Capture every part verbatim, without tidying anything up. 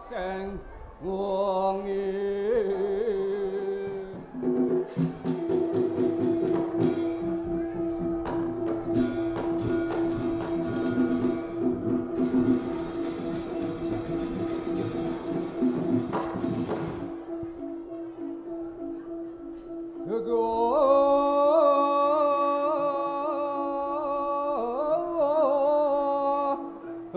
Sing wengi.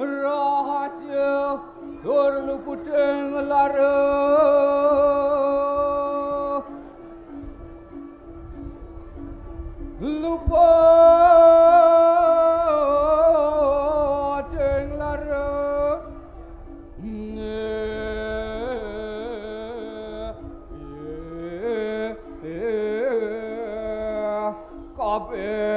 Rahasya tur luputing lara. Luputing lara. Kabeh.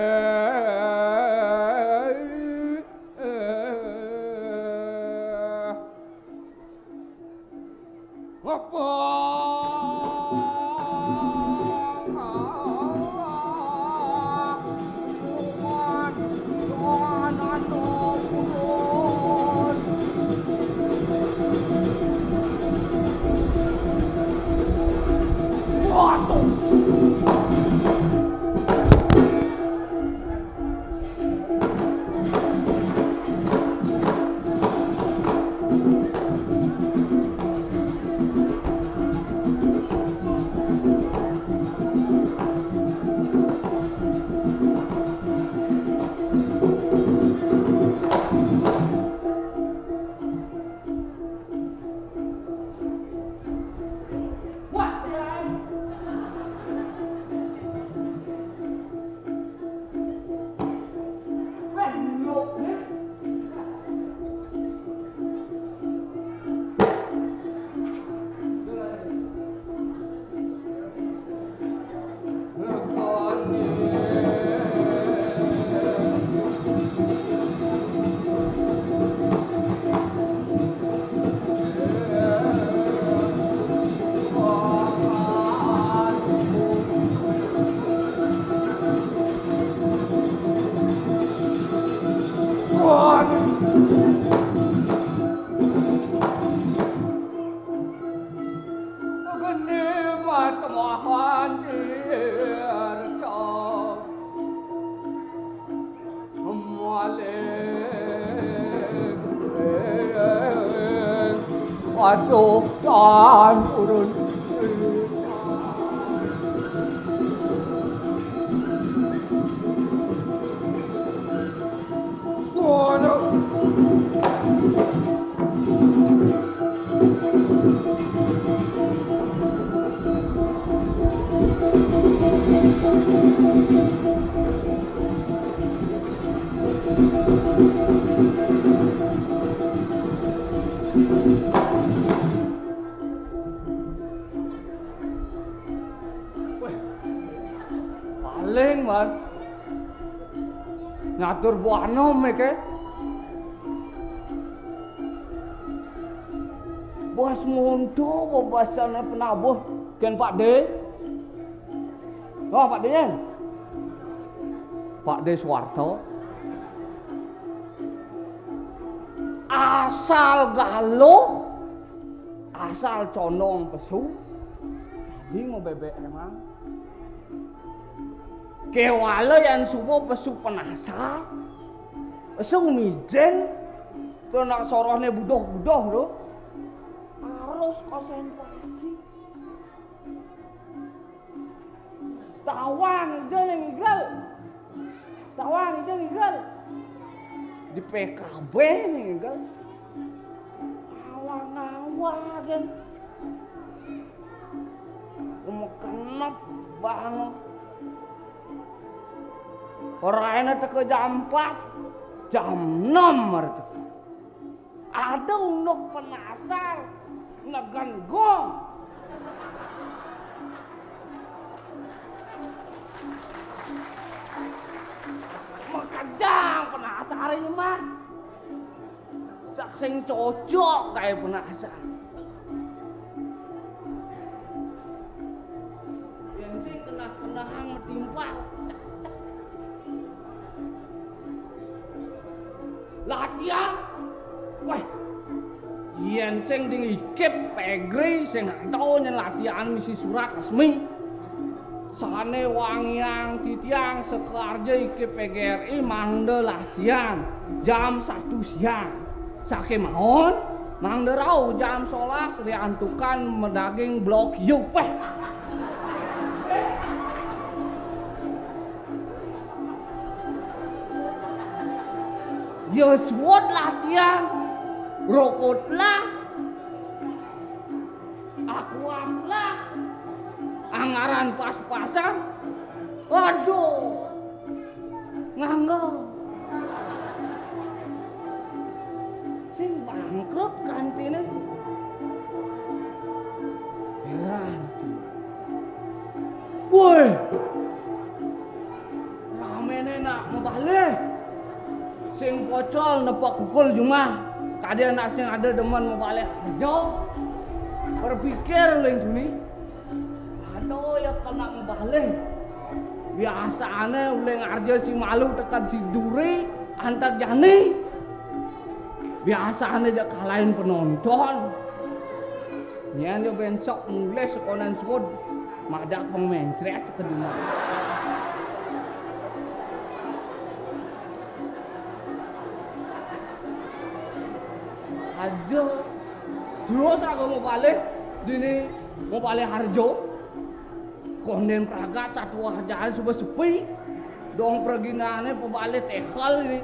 Apa? Geni matmahan dirca malih. Aduh, tan urun. Waduh. Weh, paling, Man. Nyatur buana meke. Bas monto bebasane penabuh ken Pak De. Oh, Pak De, yen. Pak De Suwarto. Asal galuh, asal condong pesu, tadi mau bebek emang. Kewala yan suba pesu penasar, pesu mijen, tu nak sorohne budoh-budoh tu. Harus konsentrasi. Tawang ija ning igel. Tawang ija ning igel. Di P K B ning igel. Awang-awang kan. Mekenep banget. Ora enak teko jam empat, jam enam mara teko. Ada unduk penasar negen gong. Makejang penasar ini mah. Sak sing cocok kae penasar. Yen sing kenah-kenahang metimpal. Cak, cak. Latihan. Weh. Yén sing dingikip P G R I sing ada nyén latihan misi surat resmi. Sané wangiang titiang sakarja ikip P G R I mangda latihan jam satu siang. Sakémaon mangda rauh jam solas riantukan madaging blok yup. Ya suud latihan, rokotlah, akuatlah, anggaran pas-pasan. Aduh, nganggo. Sing bangkrut kantiné. Héran. Woi. Raméné nak mabalih. Sing pocol nepuk kukul jumah. Kadén nak sing ada demen mabalih aja. Berpikir uling tuni. Ada ya kena mabalih. Biasané uling aja si malu tekan si duri, antak jani. Biasané ja kalahin penonton. Nyén ya bén sok mulih sekonan suud, madak pang mencret ka jumah. Aja. Terus aku mabalih, dini mabalih harjo. Kondén pragat satu harjaan suba sepi. Dong praginané pabalih téhel ini.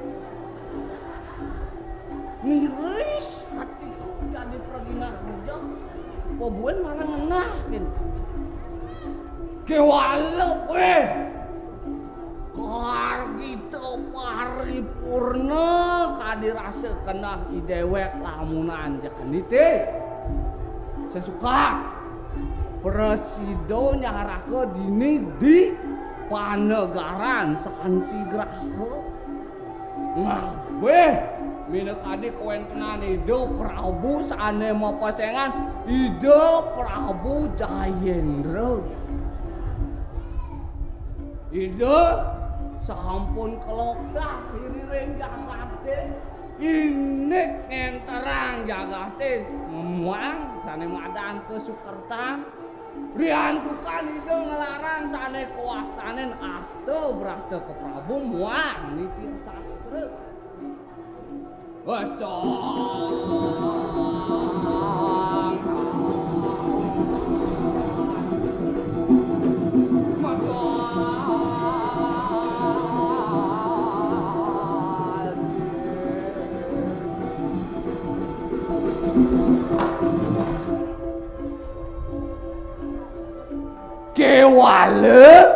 Miris atiku jadi pragina harjo. Pabuin malah ngenah, gin. Kéwala, wéh. Kargita paripurna kadi rasa kenah i déwék lamunan jani té. Sesukak. Prasida nyaraka dini di Panegaran Santigraha. Ngabih minakadi kawéntenan Ida Prabu sané mapesengan Ida Prabu Jayendra. Ida sampun kaloktah iriring jagaté, indik ngenterang jagaté, muang sané madan kasukertan. Riantukan Ida nglarang sané kawastanin asta brata ka Prabu muang nitih sastra. Wasa. Kéwala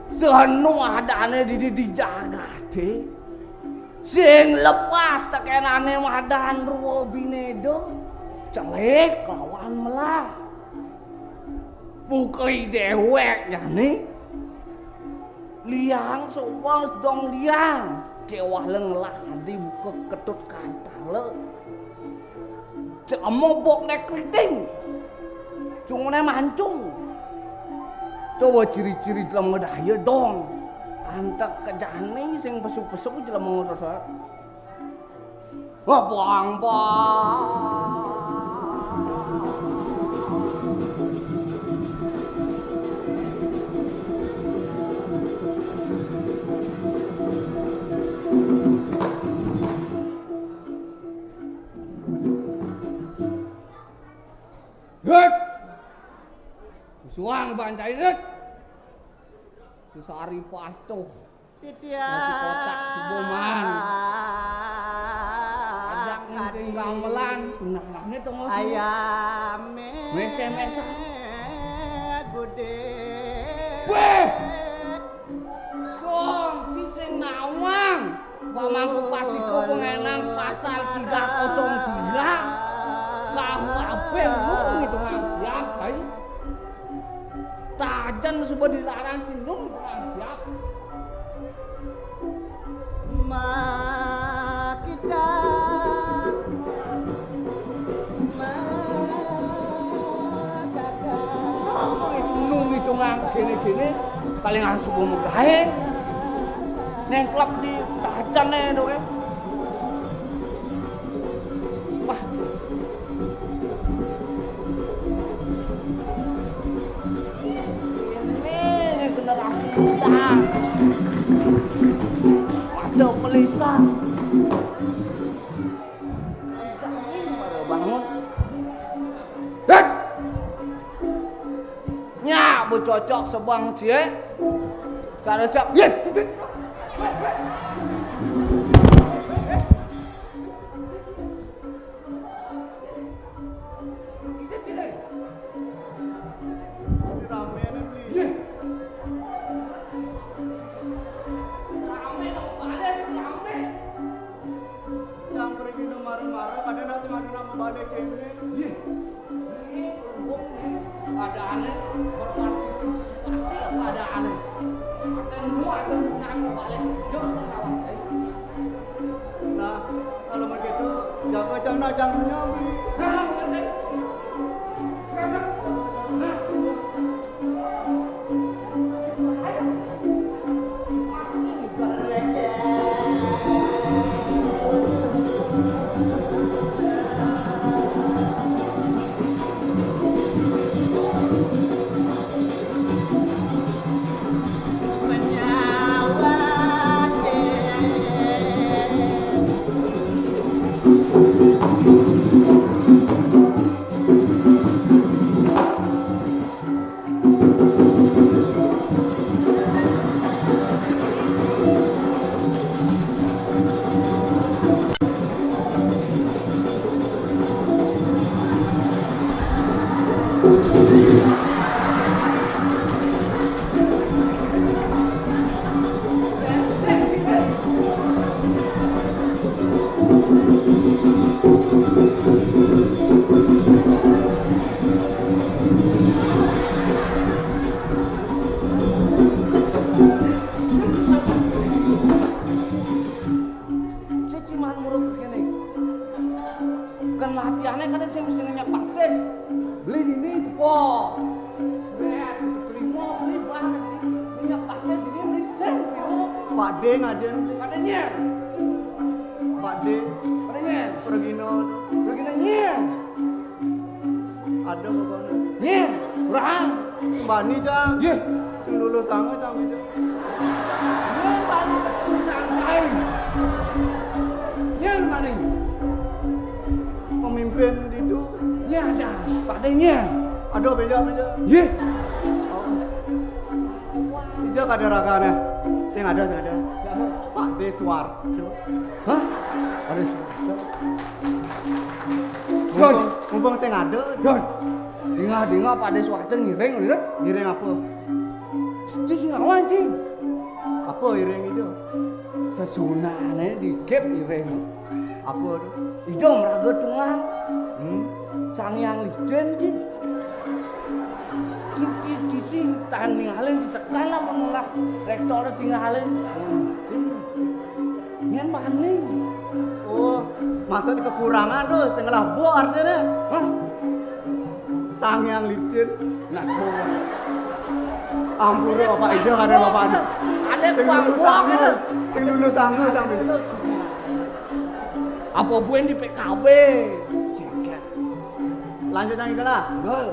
sanu adané di, di, di jagaté. Sing lepas tekénané madan rwa binéda, celik lawan melah. Buka i déwék jani. Liang soba dong liang. Kéwala ngelah adi buka Ketut Kantala. Jelema bokné kriting. Cunguné mancung. Coba ciri-ciri jelema daya dong. Antek ka jani sing pesu-pesu jelema ngotot. Wah, buang, buang. Hét! Suang bancai, Hét! Sesari patuh. Titiang. Nasi kotak subuh man. Ajak ngenting gamelan, tunangannya tuh ngosi. Ayame. Mesem-mesem. Gude. Wéh! Kong, ci sing nawang. Pamangku pasti kau pengenang pasal tiga kosong tiga. Kau apa lu ngitungan siap, hai? Tajan suba dilarang cindung dilarang siap. Ma kita, ma kita. Nung hitungan kene-kene, paling asuh mau gaé. Nengklep di tajan nih dong ya. Wah, Ada pelisan. Bangun. Hei! Nya becocok sebang cie. Cara siap. Ye. Rame nih beli. Ye. Rame dong, balik rame. Cang pergi nu marah-marah, kadang nasi ngadu nama balik ini. Ye. Ini berhubung nih, keadaannya berpartisipasi keadaannya. Ada nu ada nama balik jauh kawan. Nah, kalau begitu jaga cang nah cang nyambi. Nah, mengerti. Karena nah, Saya cuman muruk begini. Kan latihannya kan saya mesti nanya praktis. Beli ini po. Terima beli banget. Nanya praktis ini beli sen. Pak D ngajen beli. Katanya. Pak D. Katanya. Pergino. Pergino. Ada pokoknya. Nih, orang. Bani cang. Ye. Sing lulus sangat cang itu. Nih, bani lulus sangat. Nih, mana? Pemimpin itu. Nih ada, Pak Denya. Ada beja beja. Ye. Oh. Ija kada ragane. Sing ada, sing ada. Pak D Suwardo. Hah? Pak D Suwardo. Don. Mumpung, mumpung sing ada. Don. Dingah-dingah Pak De Suwardi ngiring, lho. Ngiring apa? Sedih sing lawan, Cing. Apa iring itu? Sesunane di gap iring. Apa tu? Ida meraga tunggal. Hmm? Sang Hyang Licin, Cing. Sing cici tan ningalin disekan apa ngelah rektor tinggalin Sang Hyang Licin. Nyen maning. Oh, maksud kekurangan tu, sing ngelah bo artine. Hah? Sang Hyang Licin. Nah, coba. Ampura, Bapak Ijo, ada Bapak. Ada sing lulus sangu, sing lulus sangu sampai. Apa buen di P K B? Singkat. Lanjut lagi kelah. Gol.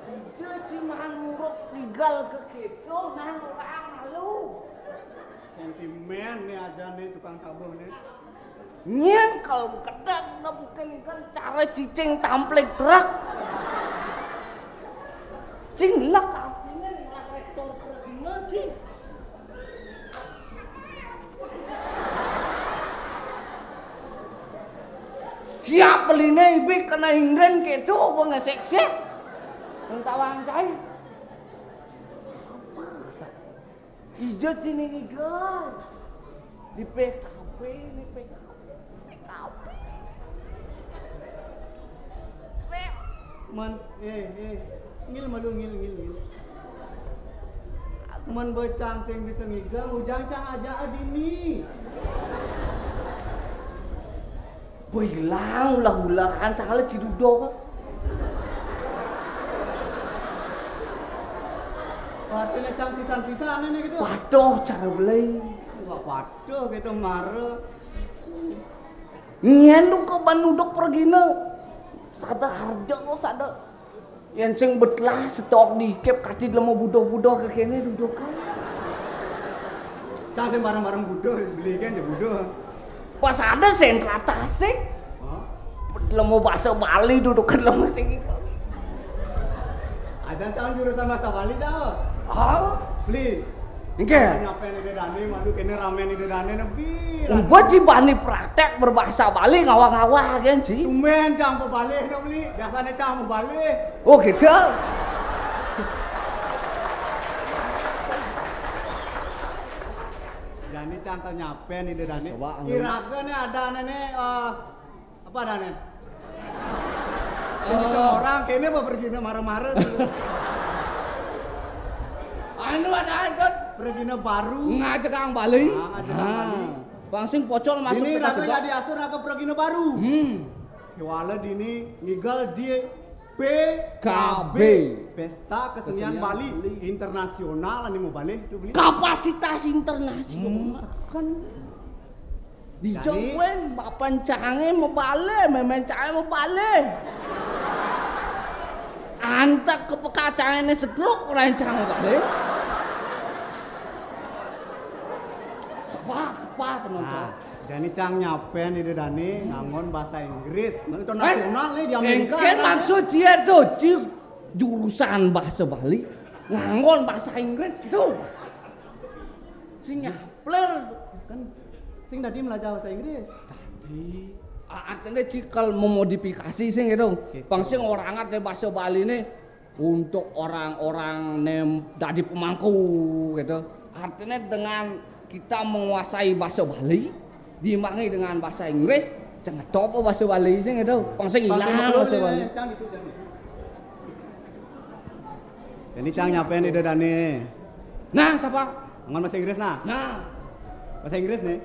Ija si manuruk tinggal ke gitu nang orang malu. Sentimen nih aja nih tukang tabuh nih. Nyen kalau kedek udah bukan ikan cara cicing tamplik truk. Cing lah kampungnya nih rektor pergi cing. Siap beliné ibik kena inden kéto, apa ngesek-sek. Sing tawang cai. Ijo cini iga. Di P K B, di P K B. P K B. Man, eh, eh. Ngil malu, ngil, ngil, ngil. Man bocang sing bisa ngiga, ujang cang aja dini. Boy, hilang ulah-ulahan, salah cidudo. Artinya cang sisan-sisan ini gitu. Waduh, cara beli. Wah, waduh, gitu, mara. Nyen lu ke ban uduk pergina. Sada harja lo, sada. Yén sing betlah setok dikep kati lemo budoh-budoh kekéné dudukan. Cang sing bareng-bareng budoh, beli kan ya budoh. Pas ada sentra Tasik. Hah? Lemo bahasa Bali dudukan lemo sing itu. Aja cang jurusan bahasa Bali cang. Oh. Beli. Engké. Nyapén Ida Dané, malu kéné ramén Ida Dané nebi. Ubat ci bani praktek berbahasa Bali ngawah-ngawah kan ci. Tumben cang bebalih no beli. Biasanya cang bebalih. Oh gitu. Jani cang nyapén Ida Dané. Coba, anu. Iraga né ada né eh, apa adané? Sing bisa orang kéné apa pergina mara-mara sih. Anu ada adat. Pergina baru. Ngajak kang Bali. Ah, ngajak kang Bali. Bang sing pocol masuk ini raga jadi asur raga pergina baru. Hmm. Kiwala dini ngigal di P K B. K B. Pesta Kesenian Bali Internasional anu mau balik tuh beli. Kapasitas internasional. Hmm, seken. Dijawén bapan cangé mebalé, mémén cangé mebalé. Antek kepeka cangé né sedruk orang cangé mebalé. Sepak, sepak penonton. Nah, jani cang nyapén Ida Dané nganggon bahasa Inggris. Internasional nih di Amerika. Engké maksud cia tuh, ci jurusan bahasa Bali nganggon bahasa Inggris gitu. Sing nyapler. Kan sing tadi belajar bahasa Inggris. Tadi. Ah, artinya cikal memodifikasi sing gitu. Gitu. Bang sing orang ngerti bahasa Bali nih untuk orang-orang nem dadi pemangku gitu. Artinya dengan kita menguasai bahasa Bali, diimbangi dengan bahasa Inggris, cengetop bahasa Bali sing gitu. Bang sing hilang bahasa Bali. Cang gitu, Cang. Ini cang nyapén Ida Dané. Nah, siapa? Ngomong bahasa Inggris nah. Nah. Bahasa Inggris nih.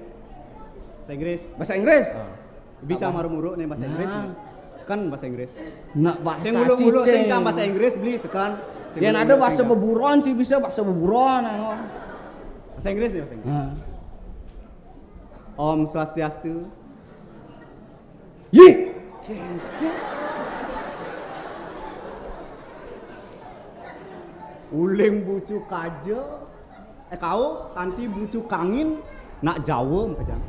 Bahasa Inggris. Bahasa Inggris. Ah. Bisa marumuru nih bahasa Inggris nih. Sekan bahasa Inggris. Nah, bahasa sing uluk-uluk sing cang bahasa Inggris beli sekan. Yang ada bahasa beburon sih bisa bahasa beburon. Bahasa Inggris nih bahasa Inggris. Nah. Om Swastiastu. Yih. Uling bucu kaja. Eh kau kanti bucu kangin nak Jawa makajang.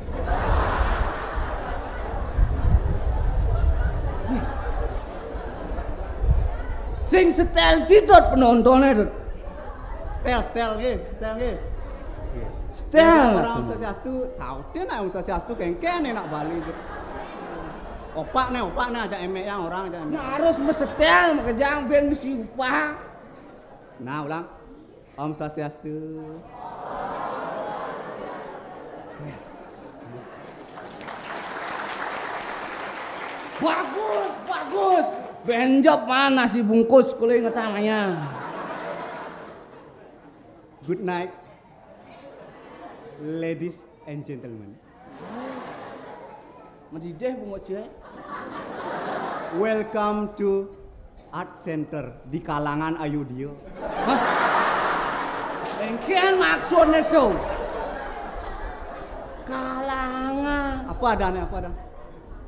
Sing setel cidot penontonnya tuh. Setel, setel nggih, setel nggih. Setel. Orang Om Swastiastu, sautin aja Om Swastiastu kengkén enak Bali gitu. Opak nih, opak nih aja emek yang orang aja emek. Nah, harus mesetel makajang ben mesti upah. Nah, ulang. Om Swastiastu. Bagus, bagus. Benjop mana si bungkus kulit ngetamanya. Good night, ladies and gentlemen. Medideh bungut cek. Welcome to Art Center di kalangan ayu dia. Hah? Engkian maksudnya tuh. Kalangan. Apa adanya? Apa ada?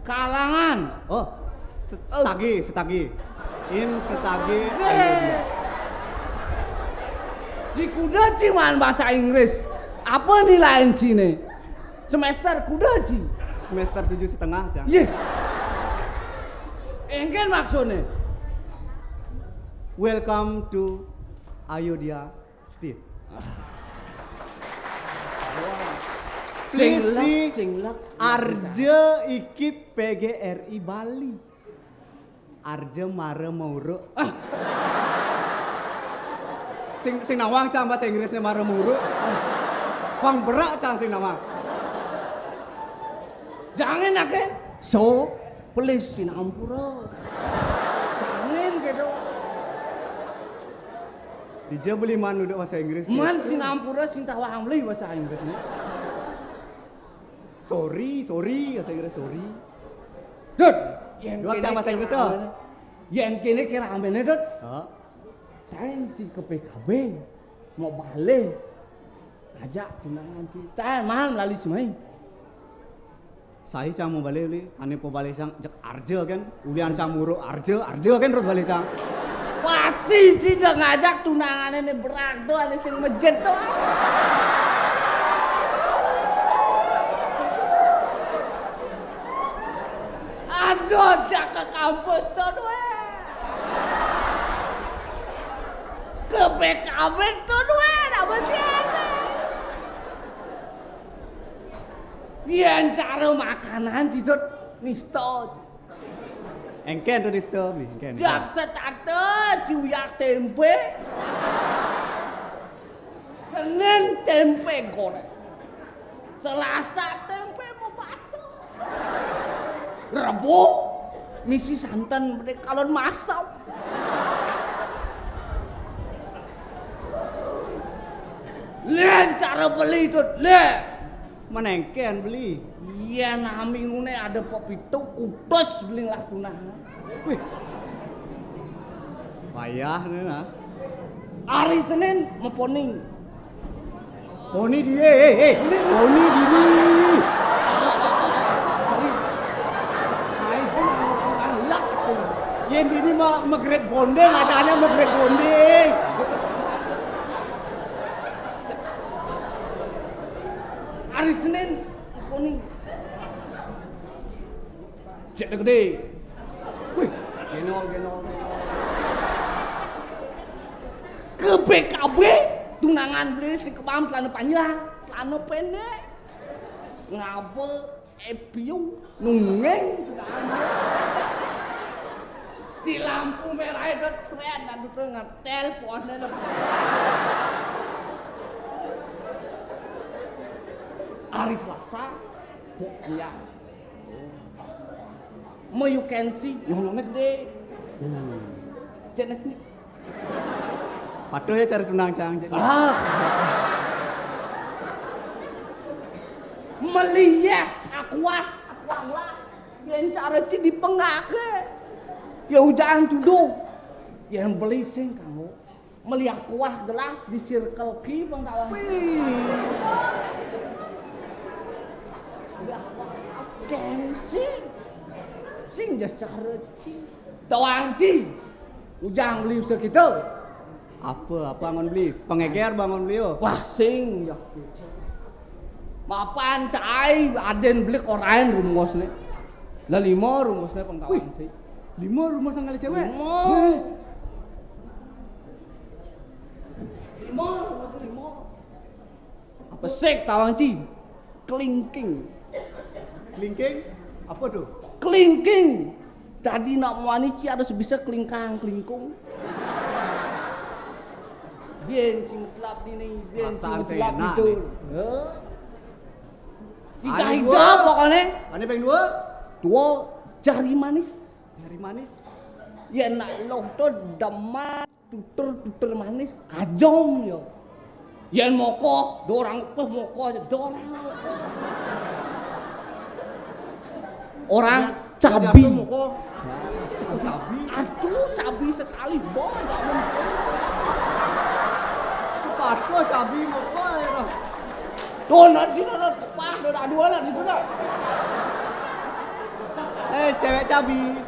Kalangan. Oh, se- setagi, setagi. In setagi ayu dia. Di kuda cuman bahasa Inggris. Apa nilai sini? Semester kuda ji. Semester tujuh setengah, Cang. Yeh. Engken maksudnya. Welcome to Ayodhya State. Sing lek, sing lek. Arja iki P G R I Bali. Arja mara mauruk. Ah. Sing sing nawang cang bahasa Inggrisnya mara mauruk. Pang berak cang sing nawang. Jangan ake. So, please sinampura. Jangan gitu. Dija beli man udah bahasa Inggris. Man sinampura sing tawang beli bahasa Inggrisnya. Sorry, sorry, bahasa Inggris sorry. Dut, yen Dua kene cang bahasa Inggris, oh. Yen kene kira ambene, Dut. Heeh. Taen si ke P K B mau balik. Ajak tunangan si. Taen mahal lali semai. Saya cang mau balik li, ane po balik cang jek arja kan, ulian cang muruk arja, arja kan terus balik cang. Pasti ci jek ngajak tunangannya nih berak tuh, ane sing mejit tuh. Aduh, jak ke kampus tuh dua. Ke P K B tuh dua, nak bersiaga. Yen cara makanan cidut nisto. Engken tuh nisto mi, engken. Jak setata ciuyak tempe. Senin tempe goreng. Selasa tempe mau baso. Rebo misi santan beli kalon masam. Len cara beli itu, le. Menengken beli. Iya, nami ngune ada pepitu kutus beli lah tunah. Wih. Payah nih nah. Hari Senin meponi. Poni di, eh, eh, eh. Poni di ni. Yen di ni mah megret bonding, adanya megret bonding. Hari Senin meponi. Cek gede. Wih, genol, genol, genol. Ke P K B, tunangan beli si kebam celana panjang, celana pendek. Ngabe, epiu, nungeng. Di lampu merah itu seret dan itu ngetel pohonnya. Hari Selasa, pokoknya. Mau you can see, nyono gede. Cek nih. Patuh ya cari tunang cang. Ah. Melihat aqua, aqua gelas. Yang cara ci dipengake. Ya ujaran tuduh. Yang beli sing kamu. Meli aqua gelas di Circle K bang tawang. Wih. Gengsi. Sing jas cara ci. Tawang ci. Ujang beli sekitu. Apa, apa ngon beli? Pengeger bangun beli, oh. Wah, sing ya. Mapan cai aden beli korain rumus nih. Lah lima rumus nih pengkawan sih. Lima rumus ngali cewek. Lima. Lima rumus lima. Apa sih tawang ci? Kelingking. Kelingking? Apa tuh? Kelingking. Tadi nak muani ci harus bisa kelingkang, kelingkung. Bien sing telap dini, bien sing telap itu. Ida-ida pokoknya. Ane peng dua? Dua jari manis. Jari manis. Ya nak loh tuh demen. Tutur-tutur manis, ajom yo. Yen moko, dorang peh moko, dorang. Orang cabi. Moko. Cabi. Aduh, cabi sekali, boy. Sepatu cabi moko ya. Tuh, nanti, nanti, pas, udah dua lah, gitu dah. Eh, cewek cabi.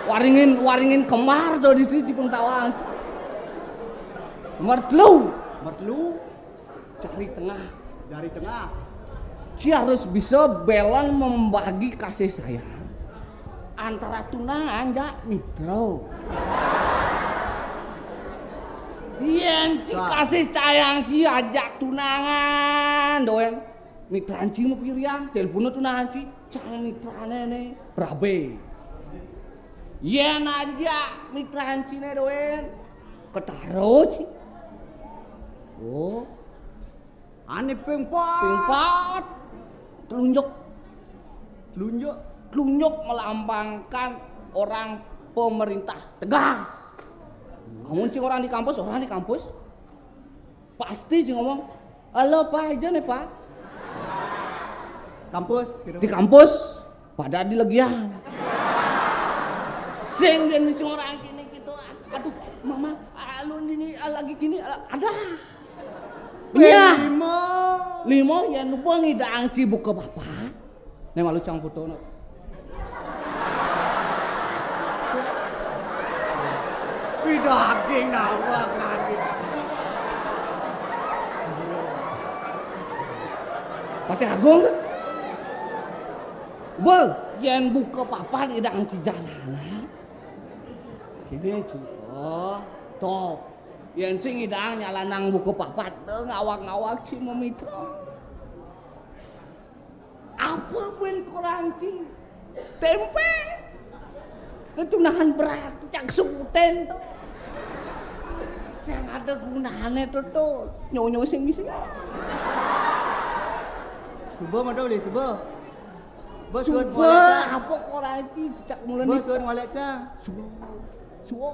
Waringin, waringin kembar tuh di sini pengtawan. Mertelu. Mertelu. Jari tengah. Jari tengah. Ci harus bisa bela membagi kasih sayang antara tunangan ya mitra. Yén ci kasih sayang ci ajak tunangan, dogén. Mitran ci mapirian, télponna tunangan ci, cang mitrané né, rabé. Yén ajak mitran ciné, dogén, ketara ci. Oh. Ané ping pat. Ping pat. Telunjuk. Telunjuk. Telunjuk melambangkan orang pemerintah tegas. Amun cing orang di kampus, orang di kampus, pasti cing ngomong, "Halo, Pak, ijo né, Pak." Kampus, gitu. Di kampus, pada di legian. Sing, yén misi orang gini gitu, aduh, mama, alun ini, ah, lagi gini, ah, ada. Iya. Lima. Lima, yén nuba ngidang ci buka papat. Né malu cang foto, no. Wih, daging nawa kan. Patih Agung, tuh. Beuh, yén buka papat ngidang ci jalanan. Gini, ci. Oh, top. Yén ci ngidang nyalanang buka papat, deuh, ngawag-ngawag ci mamitra. Apa buin kurang ci? Témpé. Itu nahan berat, cak sutén. Sing ada gunané tuh, tuh. Nyonyo sing bisa. Suba mah, Doli, suba. Bos, suba, suba, apa kurang ci? Cak mulai. Bos, suba, ngolek, Cang. Suba. Suba.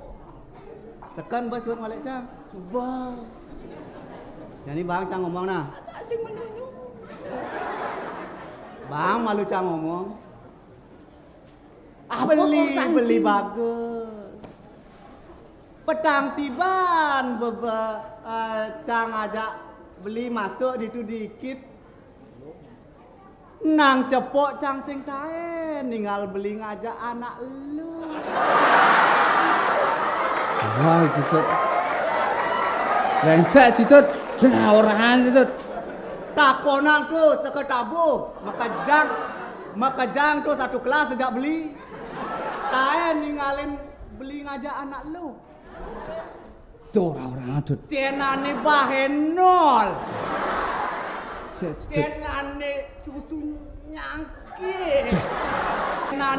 Seken, Bos, suba, ngolek, Cang. Suba. Jadi Bang Cang ngomong, nah. Ada sing menyunyu. Bang, malu Cang ngomong. Apa beli, kurang beli ci? Bagus. Petang tiban bebe, eh, Cang ajak beli masuk ditu dikit. Nang cepok Cang sing taén, ningal beli ngajak anak lu. Wah, Citut. Brengsek, Citut. Dengar orang, Citut. Takonang tuh, seketabuh. Makejang, makejang tuh satu kelas sejak beli. Taén ningalin beli ngajak anak lu. Tuh, orang-orang tuh. Cénané bahé nol. Cénané susu nyangkir.